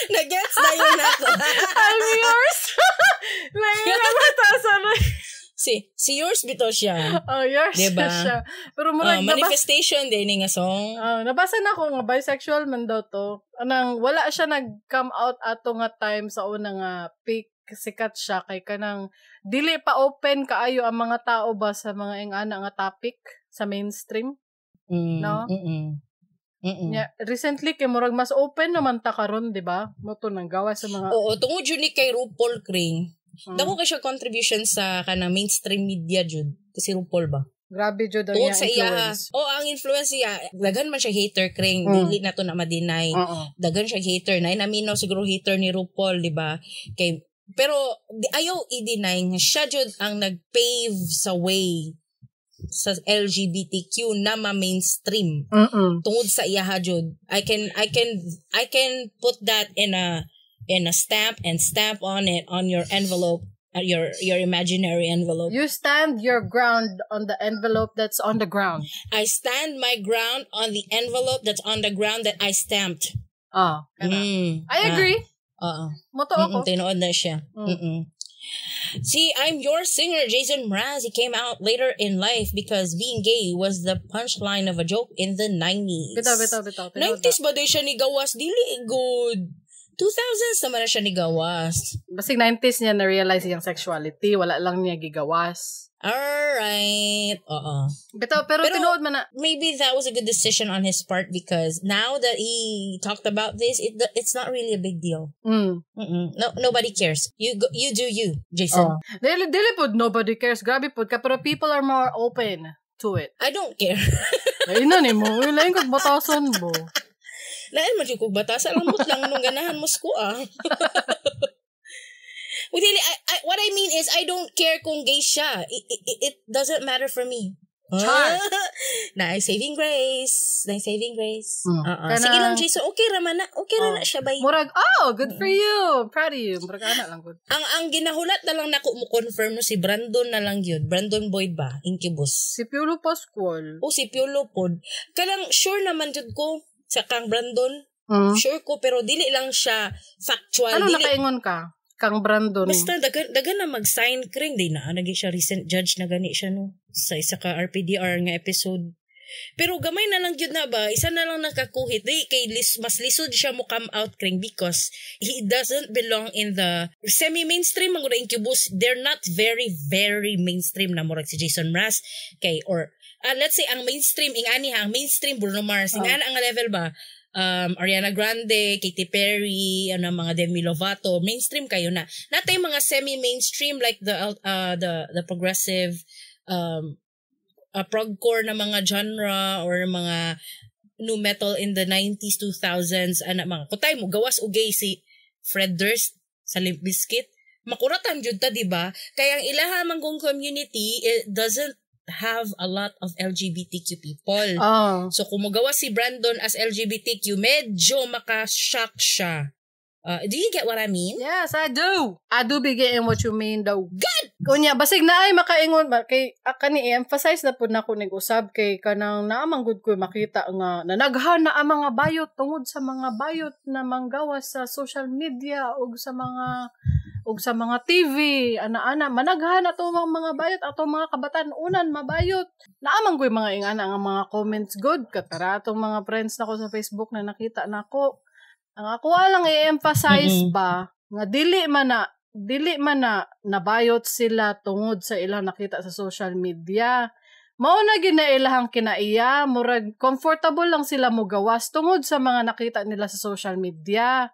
Nag-gets na yun ako. I'm yours. Lain na matasan. Si yours bito siya. Oh, yours Diba? siya. Pero murag manifestation din nga song. Oh, nabasa na ako nga bisexual man daw to. Anang wala siya nag-come out ato nga time sa una nga peak sikat siya kay kanang dili pa open kaayo ang mga tao ba sa mga ingana nga topic sa mainstream. No? Mm-mm. Mm-mm. Yeah, recently kay murag mas open naman ta karon, di ba? Mo to nang gawa sa mga Oo, tungod jud ni kay RuPaul Kring. Dako kay siya contribution sa kanang mainstream media jud kasi RuPaul ba. Grabe jud ang Tungod iya sa iya. influence. Oh, ang influence niya. Daghan man siya hater Kring, dili na to na ma-deny. Daghan siya hater na naminaw siguro hater ni RuPaul, di ba? Kay pero ayaw i-deny nga siya jud ang nag-pave sa way sa LGBTQ na ma-mainstream. Mm-mm. Tungod sa iyaha jud. I can put that in a stamp and stamp on it on your envelope, your imaginary envelope. You stand your ground on the envelope that's on the ground. I stand my ground on the envelope that's on the ground that I stamped. Ah, I agree. Oo. Moto ako. Tinuod na siya. See, I'm your singer, Jason Mraz. He came out later in life because being gay was the punchline of a joke in the 90s. Bitaw, bitaw, bitaw. Tinuod. 90s ba day siya ni gawas? Dili good. 2000s naman na siya ni gawas. Basig 90s niya na-realize iyang sexuality. Wala lang niya gigawas. Alright. Oo. Bitaw, pero Pero- tinuod man na. Maybe that was a good decision on his part because now that he talked about this, it's not really a big deal. No, nobody cares. You go, you do you, Jason. Oh. Dili, dili pod nobody cares. Grabe pod ka. Pero people are more open to it. I don't care. Ay, na ni mo. Uy, lain kag batasan mo. Lain man jud kog batasan lamot lang nung ganahan mo ko ah. Well, dili, what I mean is I don't care kung gay siya. It doesn't matter for me. Char. Na saving grace. Na saving grace. Oo. Kanang- Sige lang, Jason. Okay ra man na. Okay ra Oh. na siya bay. Murag, oh, good for you. Proud of you. Murag, ana lang gud. Ang ginahulat na lang nako mo confirm no si Brandon na lang yun. Brandon Boyd ba? Incubus. Si Piolo Pascual. O si Piolo pod. Kanang sure naman jud ko sa kang Brandon. Sure ko pero dili lang siya factual. Ano dili nakaingon ka? Kang Brandon. Basta dagan na mag-sign kring di na nagi siya recent judge na gani siya no sa isa ka RPDR nga episode. Pero gamay na lang gyud na ba isa na lang nakakuhit di kay mas lisod siya mo come out kring because he doesn't belong in the semi-mainstream ang Incubus. They're not very very mainstream na murag si Jason Mraz kay or let's say ang mainstream ingani ha ang mainstream Bruno Mars ingana ang level ba Ariana Grande, Katy Perry, ano mga Demi Lovato, mainstream kayo na. Natay mga semi-mainstream like the progressive progcore na mga genre or mga nu metal in the 90s, 2000s, ana mga kutay mo gawas og gay si Fred Durst sa Limp Bizkit. Makuratan jud ta, di ba? Kaya ang ilaha man kong community, it doesn't have a lot of LGBTQ people. Oh. So kung mugawa si Brandon as LGBTQ, medyo maka-shock siya. Do you get what I mean? Yes, I do. I do be getting what you mean though. Good! Kunya, basig na ay makaingon ba kay kani i-emphasize na pud nako nig usab kay kanang naamang gud ko makita nga nanaghan na ang mga bayot tungod sa mga bayot na manggawas sa social media ug sa mga TV, ana-ana managhan ato mga bayot ato mga kabataan unan mabayot. Naamang ko'y mga ingana nga mga comments good katara atong mga friends nako sa Facebook na nakita nako. Ang ako lang i-emphasize ba nga dili man na nabayot sila tungod sa ilang nakita sa social media. Mao na gid na ilahang kinaiya, murag comfortable lang sila mogawas tungod sa mga nakita nila sa social media.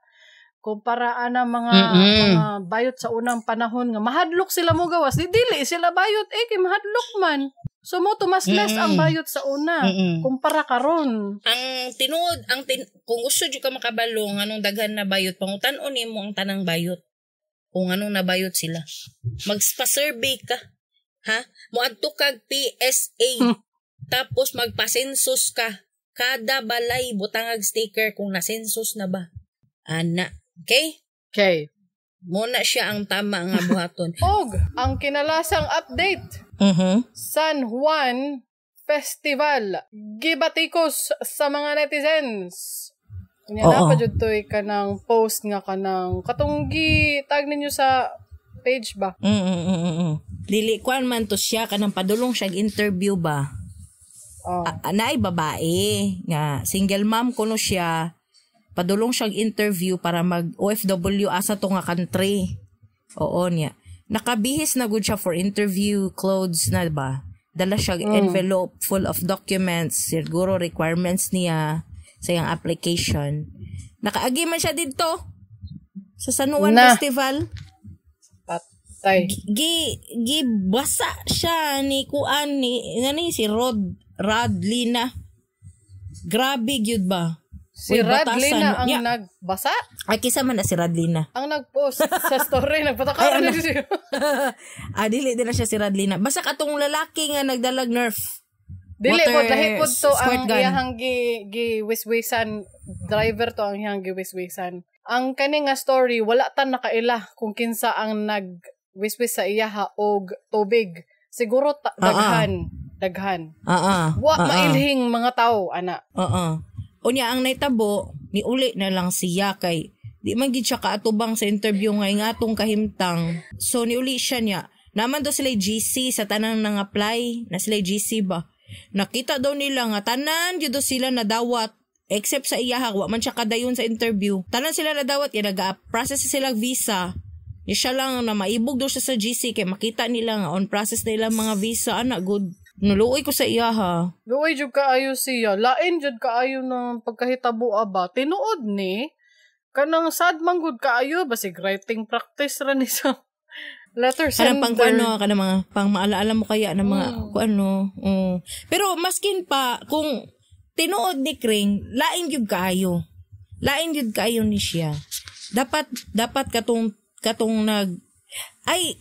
Kumpara ana mga mga bayot sa unang panahon nga mahadlok sila mogawas, di dili sila bayot eh kay mahadlok man. So mo to mas less ang bayot sa una kumpara karon. Ang tinuod kung gusto jud ka makabalo nganong daghan na bayot, pangutan-on nimo ang tanang bayot. Kung anong nabayot sila. Magpa-survey ka. Ha? Moadto kag PSA. Tapos magpa-census ka. Kada balay butangag sticker kung na-census na ba. Ana. Okay? Okay. Muna siya ang tama nga buhaton. Og ang kinalasang update. San Juan Festival gibatikos sa mga netizens. Nya na pa jud toy kanang post nga kanang katong gi tag ninyo sa page ba? Dili kwan man to siya kanang padulong siya interview ba. Oh. Naay babae nga single mom kuno siya. Padulong siyang interview para mag OFW asa to nga country. Oo niya. Nakabihis na gud siya for interview clothes na ba. Dala siya envelope full of documents, siguro requirements niya sa iyang application. Nakaagi man siya didto sa San Juan na. Festival. Patay. Gibasa siya ni kuan ni ngani si Radlina. Grabe gyud ba? Si Uy, Radlina ang yeah. nagbasa? Ay, kisa man na si Radlina. Ang nagpost sa story, nagpataka na siya. Dili din na siya si Radlina. Basta katong lalaki nga nagdalag Nerf. Dili po, lahi po to ang iyahang gi-wiswisan. Driver to ang iyahang gi-wiswisan. Ang kani nga story, wala tan nakaila kung kinsa ang nag-wiswis sa iyaha og tubig. Siguro daghan. Daghan. Wa mailhing mga tao, ana. Unya ang naitabo, niuli na lang siya kay Di man gid siya kaatubang sa interview nga atong kahimtang. So niuli siya niya. Naman daw sila GC sa tanang nang apply, na sila GC ba. Nakita daw nila nga tanan jud daw sila nadawat except sa iyaha, wa man siya kadayon sa interview. Tanan sila nadawat kay naga-process sila visa. Niya siya lang na maibog daw siya sa GC kay makita nila nga on process na ilang mga visa, ana good. Nuluoy ko sa iyaha. Luoy jud kaayo siya. Lain jud kaayo ng pagkahitabo ba. Tinuod ni kanang sad man gud kaayo basig writing practice ra ni sa letter Kanang sender. Pang kuano, kanang mga pang maalaala mo kaya ng mga kuano. Oh. Pero maskin pa kung tinuod ni Kring, lain gyud kaayo. Lain gyud kaayo ni siya. Dapat dapat katong katong nag ay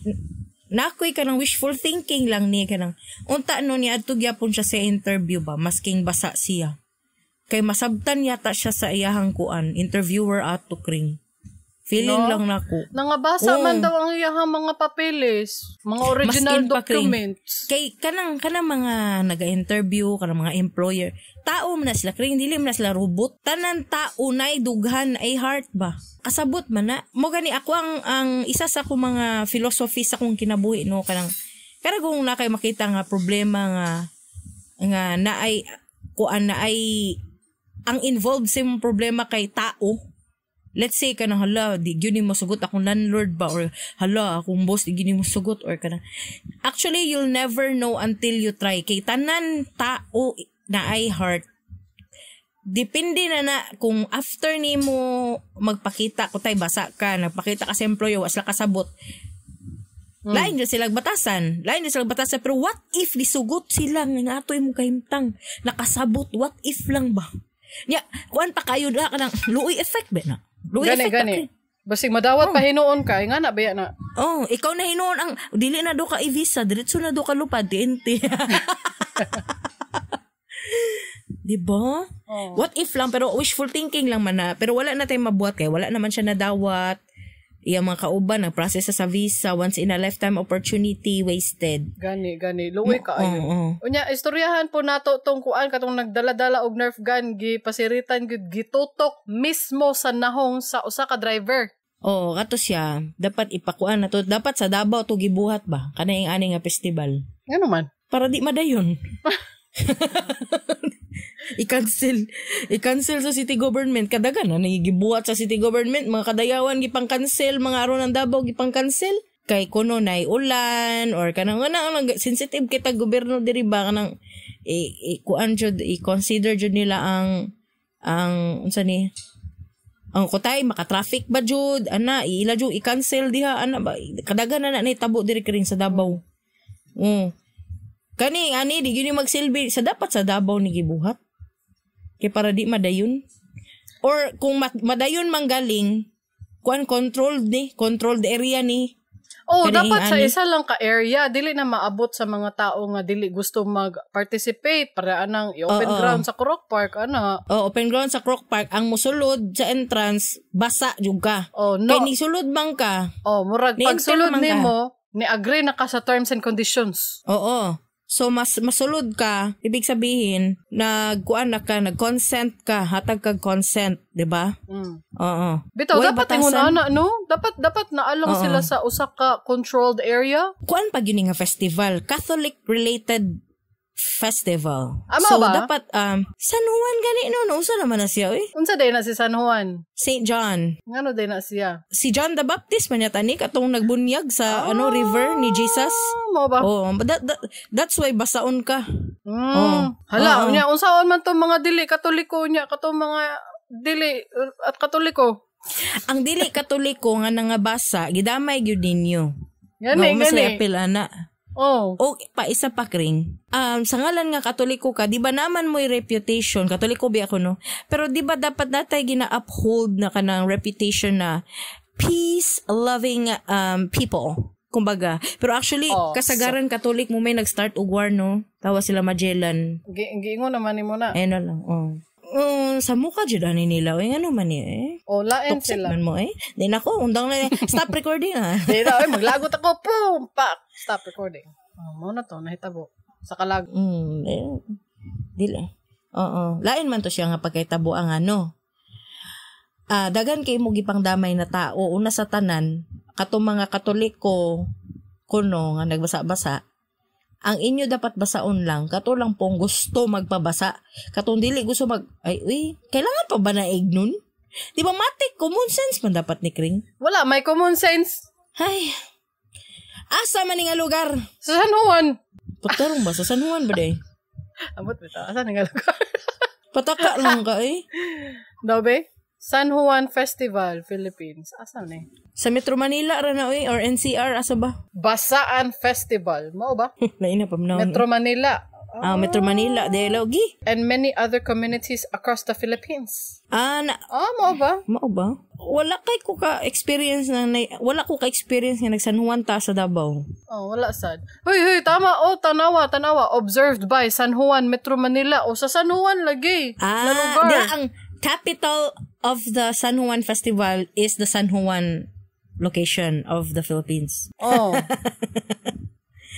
nakoy kanang wishful thinking lang ni kanang unta no ni adto gyapon siya sa interview ba, masking basa siya. Kay masabtan yata siya sa iyahang kuan, interviewer ato, Kring. Feeling No? lang nako. Nangabasa Oo. man daw ang iyahang mga papeles, mga original Maskin pa, Kring. documents. Kay kanang kanang mga naga-interview, kanang mga employer, tao man na sila, Kring, dili man na sila robot. Tanan tao nay dughan ay heart ba. Kasabot man na. Mo gani ako ang isa sa akong mga philosophy sa akong kinabuhi no, kanang kanang kung na kay makita nga problema nga nga naay kuan, na ay ang involved sa imong problema kay tao. Let's say kanang, hala, di gyud mo sugot akong landlord ba, or hala, akong boss di gyud mo sugot, or kanang, actually, you'll never know until you try, kay tanan tao na ay heart. Depende na na kung after nimo magpakita ko tay basa ka, nagpakita ka sa employer, wa sila kasabot. Lain jud sila batasan. Lain jud sila batasan. Pero what if disugot sila nga ato imong kahimtang nakasabot? What if lang ba? Nya, kuan pa kayo da kanang luoy effect ba na? Luoy Gani, effect. gani. Gani. Basig madawat pa hinuon ka, nga na ba na? Oh, ikaw na hinuon ang dili na do ka i-visa, diretso na do ka lupad TNT. Di ba? Oh. What if lang, pero wishful thinking lang man na. Pero wala na tayong mabuhat kay wala naman siya nadawat. Iya mga kauban, nag-process sa visa, once in a lifetime opportunity wasted. Gani, gani. Luoy kaayo. Oo. Unya, istoryahan po nato tong kuan katong nagdala-dala og Nerf gun, gi pasiritan gyud, gitutok mismo sa nahong sa usa ka driver. Oo, kato siya. Dapat ipakuan na to. Dapat sa Davao to gibuhat ba? Kanang ani nga festival. Ngano man? Para di madayon. I-cancel. I-cancel sa city government. Kadagan na nagigibuhat sa city government. Mga kadayawan gipang cancel. Mga aron ng Davao gipang cancel. Kay kuno nay ulan or kanang kanang sensitive kita gobyerno diri ba, kanang i, kuan jud, i-consider jud nila ang unsa ni ang kutay maka-traffic ba jud ana, ila jud i-cancel diha ana ba. Kadagan na na nahitabo diri, Kring, sa Davao. Kani ani di gyud ni magsilbi sa, dapat sa Davao ni gibuhat. Kay para di madayon. Or kung madayon manggaling, kuan, controlled ni, controlled area ni. Oh, Kani dapat sa ani. isa lang ka area, dili na maabot sa mga tao nga dili gusto mag-participate para anang i-open Oo. ground sa Croc Park ana. Oh, open ground sa Croc Park, ang musulod sa entrance basa jud ka. Oh, no. Kay ni sulod man ka. Oh, murag Ni-enter pagsulod man ka. nimo, ni-agree na ka sa terms and conditions. Oo. So mas masulod ka, ibig sabihin nagkuan na ka, nag-consent ka, hatag kag consent, 'di ba? Oo. Bitaw, Way dapat ingon batasan. ana, no? Dapat dapat naalang Oo. sila sa usa ka controlled area. Kuan pa gyud ni nga festival, Catholic related festival. Ama So ba? dapat San Juan gani no, no usa naman na siya eh. Unsa day na si San Juan? St. John. Ngano day na siya? Si John the Baptist man yata ni katong nagbunyag sa ano river ni Jesus. Ah, mo ba? Oh, that's why basaon ka. Oo. Hala, Oo. unya unsaon man tong mga dili Katoliko nya katong mga dili at Katoliko. Ang dili Katoliko nga nangabasa, gidamay gyud ninyo. Gani, No, mas gani. apil ana. Oh. O pa isa pa, Kring. Sa ngalan nga Katoliko ka, di ba naman mo'y reputation, Katoliko bi ako no. Pero di ba dapat natay gina-uphold na kanang reputation na peace loving people? Kumbaga. Pero actually, Oh, kasagaran Katolik mo may nag-start og war no. Tawa sila Magellan. Giingon naman nimo na. Ano lang, oh. Sa mukha jud ani nila. Oy, ngano man ni eh. Oh, lain Toxic sila. man mo eh. Di nako, undang na. Stop recording ah. Di na, oy, maglagot ako. Boom! Pak! Stop recording. Oh, mo na to, nahitabo. Sa kalag. Eh, dili. Oo. Lain man to siya nga pagkahitabo ang ano. Daghan kay mo gipangdamay na tao. Una sa tanan, katong mga Katoliko kuno nga nagbasa-basa, ang inyo dapat basaon lang kato lang pong gusto magpabasa. Katong dili gusto mag, ay uy, kailangan pa ba na ignon? Di ba matik common sense man dapat ni Kring? Wala, may common sense. Ay. Asa man ni nga lugar? Sa San Juan. Patarong ba sa San Juan ba day? Amot bitaw. Asa ni nga lugar? Pataka lang ka eh. Daw be? San Juan Festival, Philippines. Asa ni? Sa Metro Manila ra na oy, or NCR, asa ba? Basaan Festival. Mao ba? Lain na pamnaw. Metro Manila. Ah, Metro Manila, de logi. And many other communities across the Philippines. Ah, na, Ah, mao ba? Mao ba? Wala kay ko ka experience na, wala ko ka experience nga nag San Juan ta sa Davao. Oh, wala sad. Huy, huy, tama. Oh, tanawa, tanawa. Observed by San Juan, Metro Manila. O, sa San Juan lagi. Na Ah, lugar. di, ang capital of the San Juan Festival is the San Juan location of the Philippines. Oh.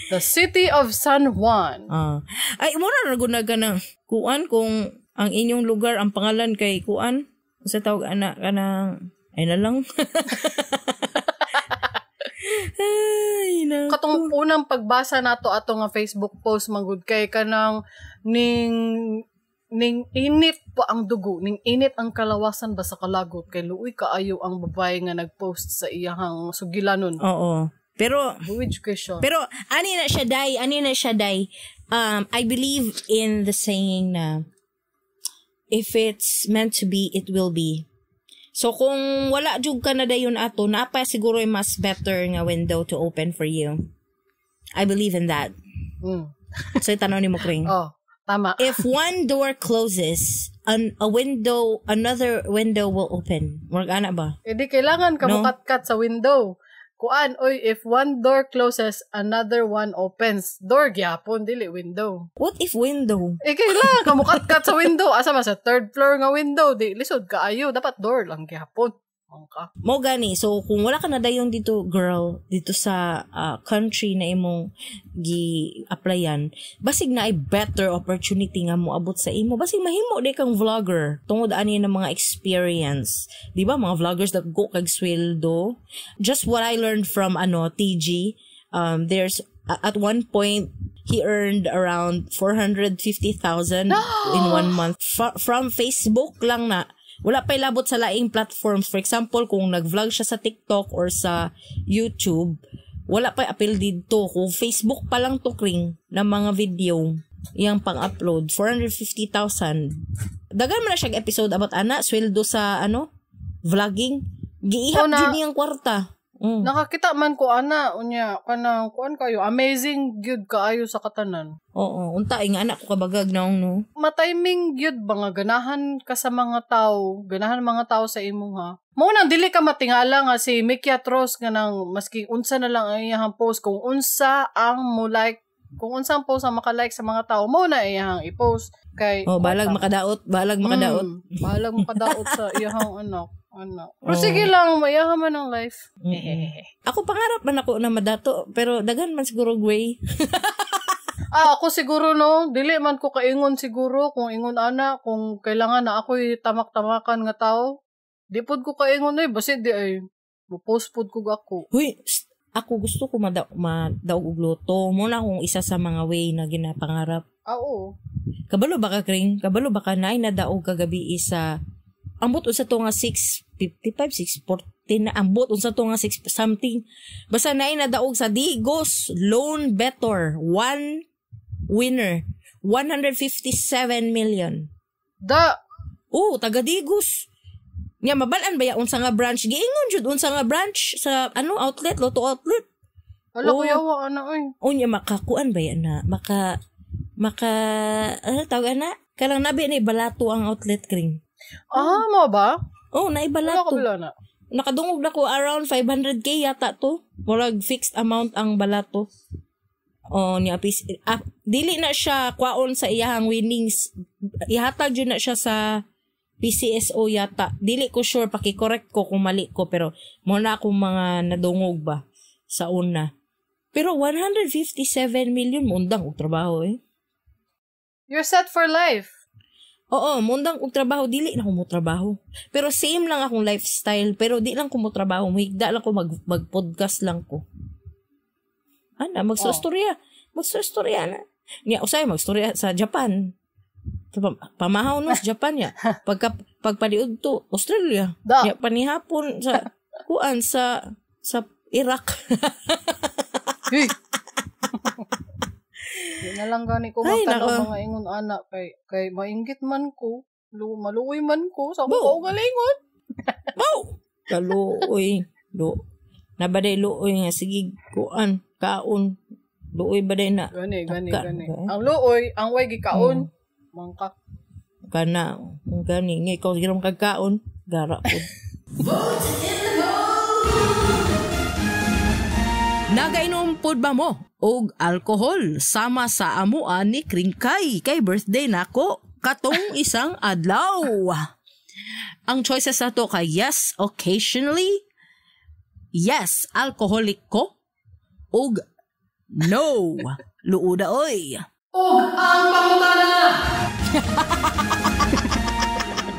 The city of San Juan. Ah. Ay, mura ra gud na ka na kuan kung ang inyong lugar ang pangalan kay kuan sa tawag ana kanang ay na lang. Ay, na. Katong unang pagbasa nato ato nga Facebook post manggod kay kanang ning init pa ang dugo, ning init ang kalawasan ba sa kalagot kay luoy kaayo ang babae nga nagpost sa iyahang sugilanon. Oo. Pero Luoy education. Pero ani na siya day, ani na siya day. I believe in the saying na if it's meant to be, it will be. So kung wala jud ka na dayon ato, naa pa siguro yung mas better nga window to open for you. I believe in that. So tanaw ni mo, Kring. Oh, tama. If one door closes, a window, another window will open. Murag ana ba? Eh di kailangan ka No? mukatkat sa window. Kuan, oy, if one door closes, another one opens. Door gyapon, dili window. What if window? Eh, kailangan ka mukatkat sa window. Asa man sa third floor nga window, di lisod kaayo. Dapat door lang gyapon. Mangka. Mo gani. So, kung wala ka na dayon dito, girl, dito sa country na imong gi-applyan, basig na ay better opportunity nga moabot sa imo. Basig mahimo di kang vlogger tungod ani ng mga experience. Di ba mga vloggers dagko kag sweldo? Just what I learned from ano TG, there's at one point he earned around 450,000 in one month from Facebook lang na. Wala pa ilabot sa laing platforms. For example, kung nag-vlog siya sa TikTok or sa YouTube, wala pa appeal dito. Kung Facebook pa lang to, Kring, na mga video, iyang pang-upload, 450,000. Dagan man na siyang episode about ana, sweldo sa ano, vlogging. Giihap Oh, jud niyang kwarta. Nakakita man ko ana, unya kanang kuan kayo, amazing gyud kaayo sa katanan. Oo, unta nga anak ko kabagag naong no. Matiming gyud ba nga ganahan ka sa mga tao, ganahan mga tao sa imong ha. Mao nang dili ka matingala nga si Mickey Atros nga nang maski unsa na lang ang iyang post, kung unsa ang mo like, kung unsa ang post ang makalike sa mga tao, mao na iyang i-post kay Oh, balag makadaot, balag makadaot. Balag makadaot sa iyang anak. Ano. Pero sige lang, mayahan man ang life. Ako pangarap man ako na madato, pero daghan man siguro way. Ah, ako siguro no, dili man ko kaingon siguro kung ingon ana, kung kailangan na ako'y tamak-tamakan nga tao. Di pod ko kaingon eh, basi di ay mo-post pod ko ako. Huy, ako gusto ko madaog og luto. Mo na akong isa sa mga way na ginapangarap. Ah, oo. Kabalo ba ka, Kring? Kabalo ba ka na ay nadaog kagabi isa ambot unsa to nga 6:55, 6:14 na ambot unsa to nga 6 something. Basta naay nadaog sa Digos Lone Better, one winner, 157 million. Da. Oh, taga Digos. Nya mabalan ba ya unsa nga branch? Giingon jud unsa nga branch sa ano outlet, Lotto outlet. Ala Oh. ko yawa ana oy. Unya makakuan ba ya na? Maka maka ano tawag ana? Kanang nabi na balato ang outlet, Kring. Ah, mo ba? Oh, naibalato. Wala ko bila na. Nakadungog na ko around 500K yata to. Murag fixed amount ang balato. Oh, niya pis dili na siya kwaon sa iyahang winnings. Ihatag jud na siya sa PCSO yata. Dili ko sure, paki-correct ko kung mali ko, pero mo na akong mga nadungog ba sa una. Pero 157 million mo undang og trabaho eh. You're set for life. Oo, mundang og trabaho, dili na ko mo trabaho. Pero same lang akong lifestyle, pero di lang ko mo trabaho, muhigda lang ko, mag-podcast lang ko. Ana, magstorya. Magstorya na. Nya usay magstorya sa Japan. Pamahaw no sa Japan ya. Pagka pagpaliud to Australia. Da. Ya panihapon sa kuan sa Iraq. Hey. Di na lang gani ko Ay, magtanaw nako. mga ingon ana kay mainggit man ko. Maluoy man ko sa akong Bo. kaugalingon. Wow! Kaluoy. Nabaday luoy nga sige kuan kaon. Luoy baday na Gani, gani, Taka, gani. eh. Ang luoy, ang way gikaon. Mangka. Kana ang gani nga ikaw giram kagkaon gara pud. Nagainom pod ba mo og alkohol sama sa amoa ni Kringkay kay birthday nako katong isang adlaw? Ang choices nato kay yes, occasionally, yes, alcoholic ko, ug no, luoda oy. Ug ang pangutana!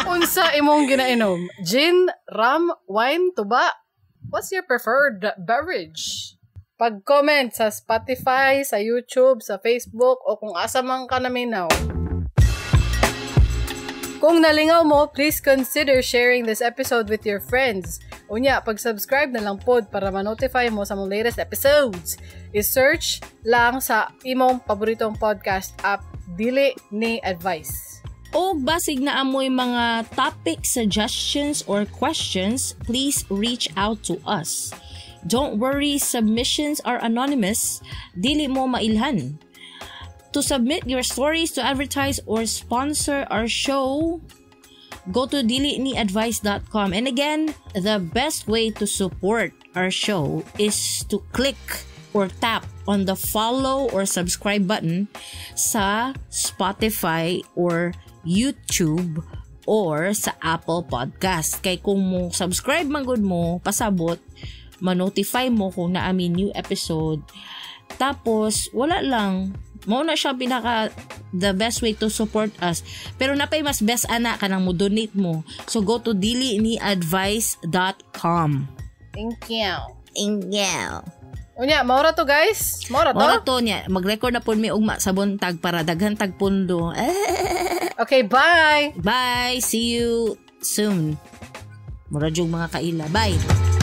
Unsa imong ginainom? Gin, rum, wine, tuba? What's your preferred beverage? Pag-comment sa Spotify, sa YouTube, sa Facebook, o kung asa man ka naminaw. Kung nalingaw mo, please consider sharing this episode with your friends. Unya, pag-subscribe na lang pod para ma-notify mo sa mong latest episodes. I-search lang sa imong paboritong podcast app, Dili Ni Advice. O basig na amoy mga topic suggestions or questions, please reach out to us. Don't worry, submissions are anonymous. Dili mo mailhan. To submit your stories, to advertise or sponsor our show, go to diliniadvice.com. And again, the best way to support our show is to click or tap on the follow or subscribe button sa Spotify or YouTube or sa Apple Podcast. Kay kung mo subscribe man gud mo, pasabot, ma-notify mo kung naami new episode. Tapos, wala lang. Mao na siya pinaka the best way to support us. Pero napay mas best ana kanang mo donate mo. So go to diliniadvice.com. Thank you. Thank you. Unya, maura to, guys. Maura to. Mora to niya, mag-record na pud mi ugma sa buntag para daghan tag pundo. Okay, bye! Bye, see you soon. Mura jug mga kaila. Bye.